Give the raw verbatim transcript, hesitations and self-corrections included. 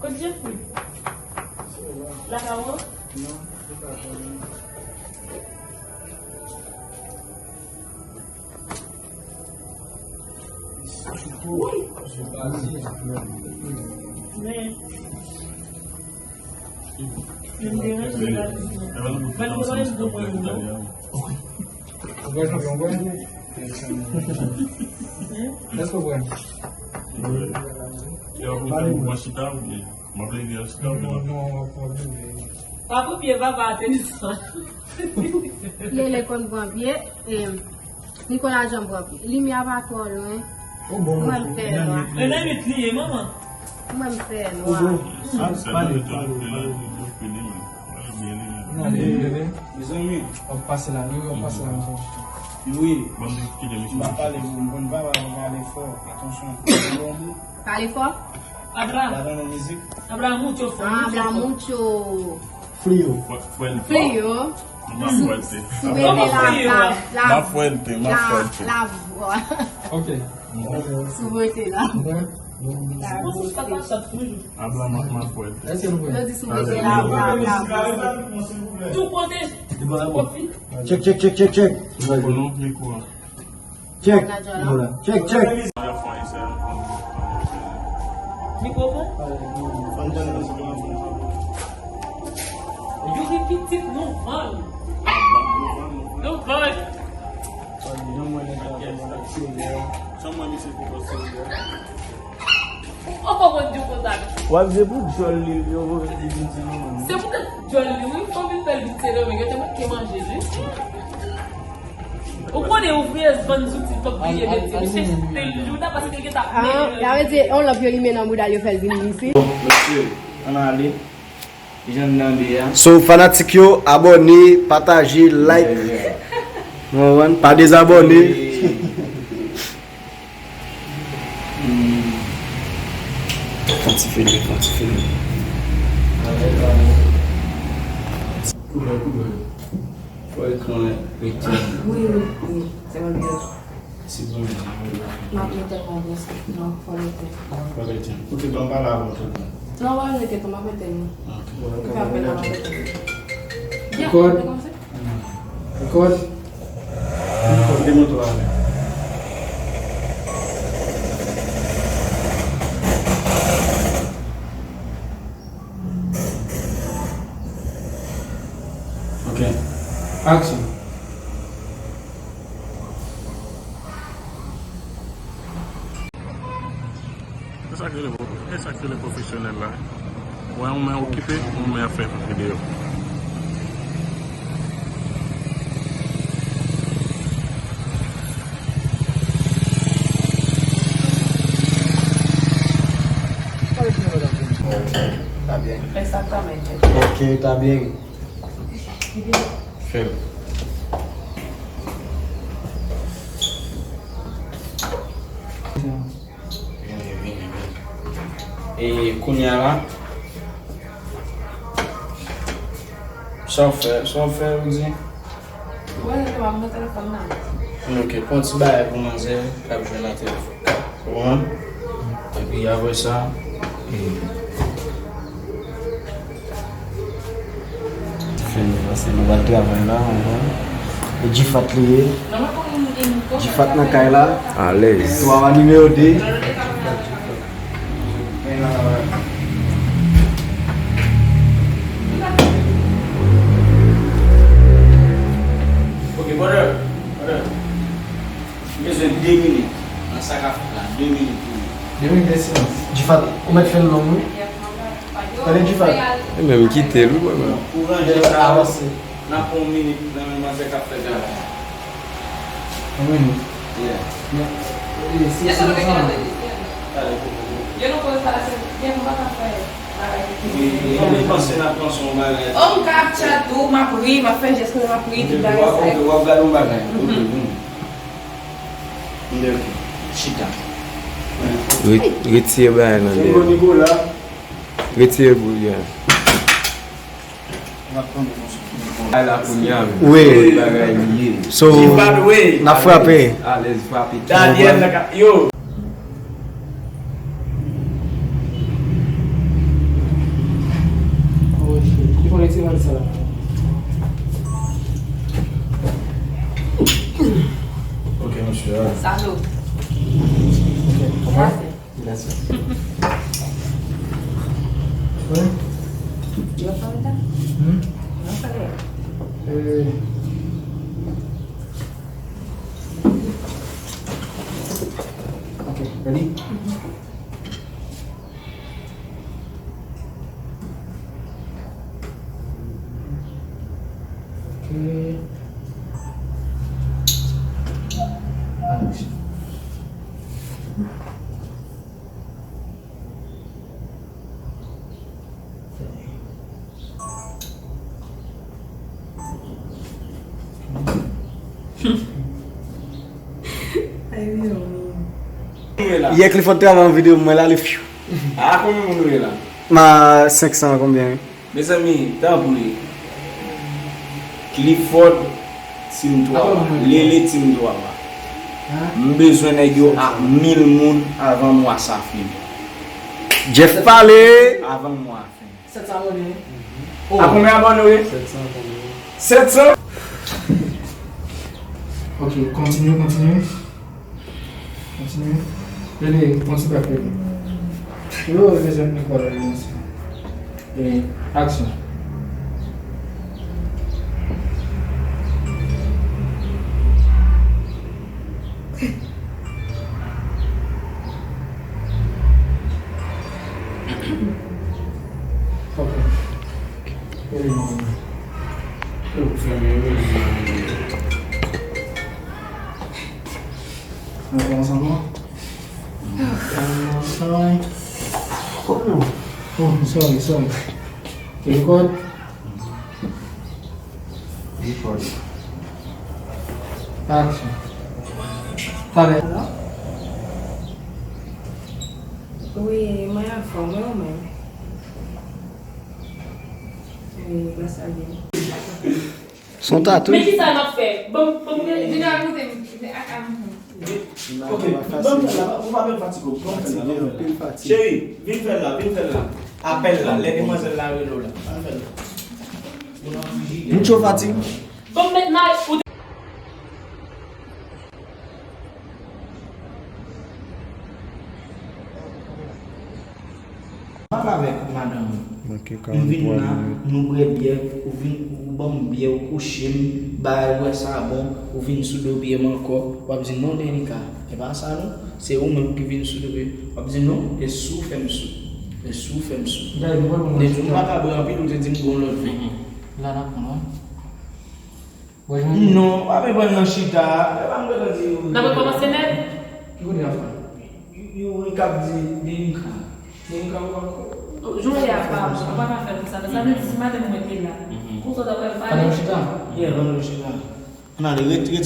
Kot Jeffrey? Lakay ou? Wi. Men, men m deranje, m pa bezwen. Ban m konprann m do mwen yo, non? Ou pral chante yon bwè? Èske w pral? Yo, ou pral chita oubyen? M ap leve a chita oubyen? Non, non, w ap leve. Pa pou pye papa a te desann. Lele konn pran pye, e, Nicolas Jean pran pye. Limyè a pa twò lwen. Mwen m fè nwa. Enèmit li ye, manman. Mwen m fè nwa. Sa, sa, pale, pale, pale. Nan, li, li, li. Mezanmi. W ap pase la, wi, w ap pase la, mesye. Wi. M pa pale, m konn papa, m pale fò. Atansyon. Pale fò. Abra. Gade nan mizik. Abra mucho fò. Ah, abra mucho. Frio. Fuerte. Frio. Más fuerte. Súbete la, la, la, más fuerte, más fuerte. La, la voz. Ok. Súbete la. Habla más, más fuerte. Yo di súbete la, la, la voz. Tout kote. Tout kote. Check, check, check, check, check. Check. Voilà. Check, check. Mikrofon? Youri pitit nou vann. Nou vann. Ou poko konn di w konsa. W ap jwe pou djòl li, yo voye di vin ti manman. Se poutèt djòl li, wi, fò vin fè l vin Sendomeng, yo te manke manje l, wi. Ou konnen ouvriyez vann zouti, fòk bliye metye. Misye te jouda paske l gentan. Ah, y a di, on lanp yo limen nan bouda l, yo fè l vin isit. Bon, mesye, ann ale. Jan n tande a. So, fanatik yo, abòne, pataje, like. Yeah, yeah. Nou konprann? Pa dezabòne. Yeah. Hmm. Fè ti fenèt, fè ti fenèt. Koulè, koulè. Fò ekran an rete. Wi, wi, wi. Se mwen ki. Si bon, m ap mete kòb la. Non, fò mete. Fò mete. Ok, ban m pale avè w tou. Non, w ap mete tou, m ap mete nou. Ok. Ou fè apèl la, m ap mete nou. Record. Record. Record, demonte w avè. Ok. Action. E sa k rele pwo-, e sa k rele pwofesyonèl la. Wè yon men okipe, yon men ap fè videyo. Está bien. Exactamente. Ok, está bien. Fè l. Vini, vini, vini. E kounye a la, sa w fè, sa w fè, Rosie? Mwen, se m ap nan telefòn nan. Ok, pran ti bagay pou manzè k ap jwe nan telefòn. Ou konprann? Epi apre sa, e, fè nou pase, nou pral travay la, ou konprann? E G-Fat li ye. G-Fat nan kay la. Alèz. Twa nimewo de. Ok, brother. Brother. M bezwen de minit nan sa k ap fèt la. De minit pou mwen. De minit de silans. G-Fat, ou mèt fè l long, wi. Tande, G-Fat. E menm kite l, wi, bò, bò. Pou ranje sa, avanse. N ap pran yon minit nan men manzè k ap fè travay la. Yon minit? Yeah. Yo nan koze sa la, se byen m pa ka fè bagay. Li panse n ap panse yon bagay. Oh, m ka ap chat tou, m ap ri, m ap fè jès, m ap ri, tout bagay sa. Ok, w ap gade yon bagay. Ok, vini. Chita. Re-, retire bagay nan dèyè. Nicolas. Retire boul yo. Ay la kounye a, wi. Bagay li ye. So, n ap frape. Alèz, frape. Daniel, yo. Salud. Ok, kòman? Gracias. Gracias. Wi. Yo pa reta? Hmm? Yo pa reta. Eh. Ok, ready? Ok. Action. Yè Clifford te anvoye yon videyo pou mwen la, li fyu. A, konbyen moun nou ye la? Ma senk san konbyen, wi. Mezanmi, tanpri. Clifford Team twa, Lele Team twa. M bezwen nèg yo a mil moun avan mwa sa fini. Jeff pale! Avan mwa a fini. Sèt san abòne, wi. Oh. A konbyen abòne w ye? Sèt san abòne, wi. Sèt san? Ok, kontinye, kontinye. Kontinye. Lele, pran ti bèk, Lele. Yo, yo bezwen mikwo la, yo, mesye. E, aksyon. Ok. Lele, non. Yo, fè men, yo, yo. Mwen kòmanse ankò? Mwen kòmanse. Oh, non. Oh, sorry, sorry. Record. Record. Action. Pale. Wi, mwen anfòm, mwen ou menm? Wi, gras a Dye. Se yon tatouj. Men kisa n ap fè? Ban m, ban m gade. Vin rakonte m. Ok, ban m fè l la, ou pa byen fatige w. Ban m fè l la, ban m fè l la. Cheri, vin fè l la, vin fè l la. Apèl la, lè demwazèl la rele w la. Ban m fè l la. Moun yo fatige. Ban m met may. Pale avèk madanm ou. M vin la, nou bwè byè, ou vin, ou ban m byè, ou kouche m, bagay ou wè sa bon, ou vin sou do pye m ankò, w ap di non Denica, e pa sa non, se ou menm ki vin sou do pye m, w ap di non, e si w fè m sou, e si w fè m sou. Depi m pa ka bwè anpil, ou te di m gon lòt ven. La n ap pran. Non, pa bezwen nan chita. E pa m gentan di ou. N ap rekòmanse nèt? Ki kote y ap fè? Youri k ap di Denica. Denica ou ankò. Jodi a pa bon, ou pa ka fè konsa. Sa vle di si madanm mwen te la. Konsa w ta pral pale. Pandan nou chita? Yeah, pandan nou chita. Ann ale, ret, ret